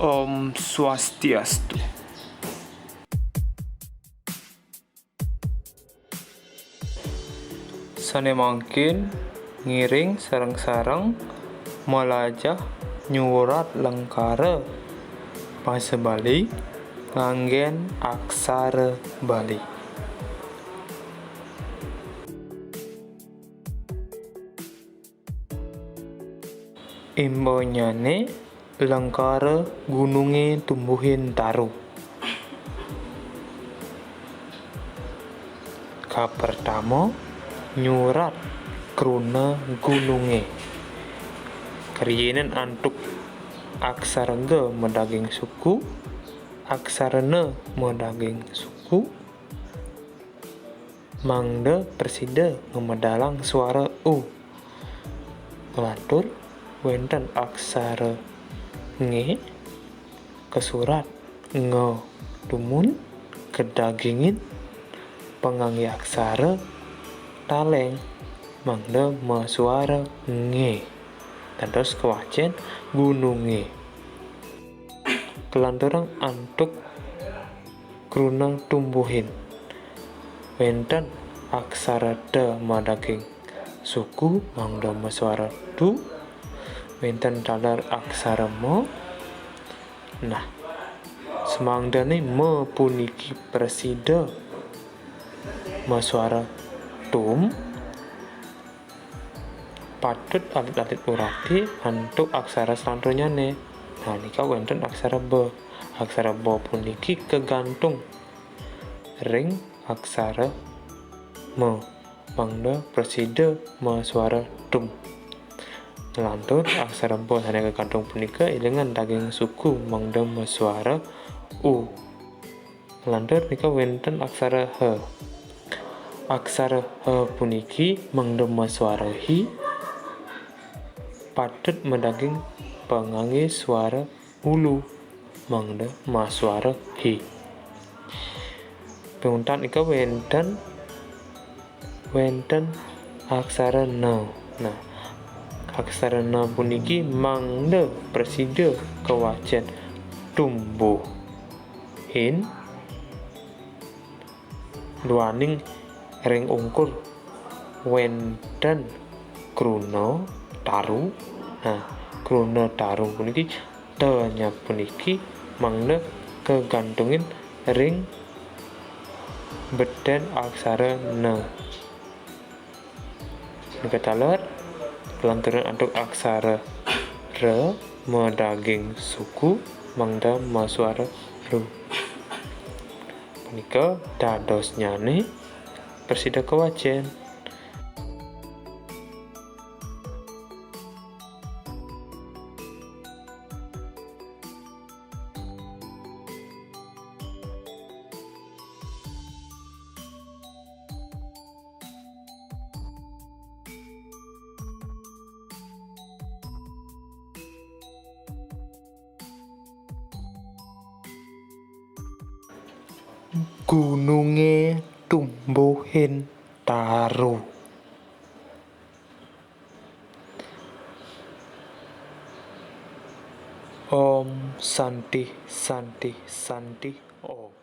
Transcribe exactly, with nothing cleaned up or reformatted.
Om Swastiastu. Sané mangkin ngiring sareng-sareng malajah nyurat lengkara basa Bali nganggén aksara Bali. Imbannyané lengkara gunungé tumbuhin taru. Kapertama, nyurat kruna gunungé. Kariyinin antuk aksara ga madaging suku, aksara na madaging suku, mangda prasida ngamedalang suara u. Nglantur wénten aksara ngé kasurat nga dumun kadagingin pangangge aksara taléng mangda masuara ngé. Dados kawacén gunungé. Kalanturang antuk kruna tumbuhin. Wénten aksara ta madaging suku mangda masuara tu, wénten taler aksara ma. Nah, samangdané ma puniki prasida masuara tum, patut alit-alit urati antuk aksara salanturnyané. Nah, nika wénten aksara ba. Aksara ba puniki kagantung ring aksara ma, mangda prasida masuara tum. Nglantur aksara ba sané kagantung punika élingang daging suku mangda masuara u. Nglantur nika wénten aksara ha. Aksara ha puniki mangda masuara hi, patut madaging pangangge suara ulu mangda masuara hi. Pungtan nika wénten, wénten aksara na. Nah, aksara na puniki mangda prasida kawacén tumbuhin duaning ring ungkur wénten kruna taru. Nah, kruna taru puniki, ta-nya puniki mangda kagantungin ring beden aksara na. Nika taler, kalanturang antuk aksara ra madaging suku mangda masuara ru. Punika dadosnyané prasida kawacén. Gunungé tumbuhin taru. Om Santi, Santi, Santi, Om.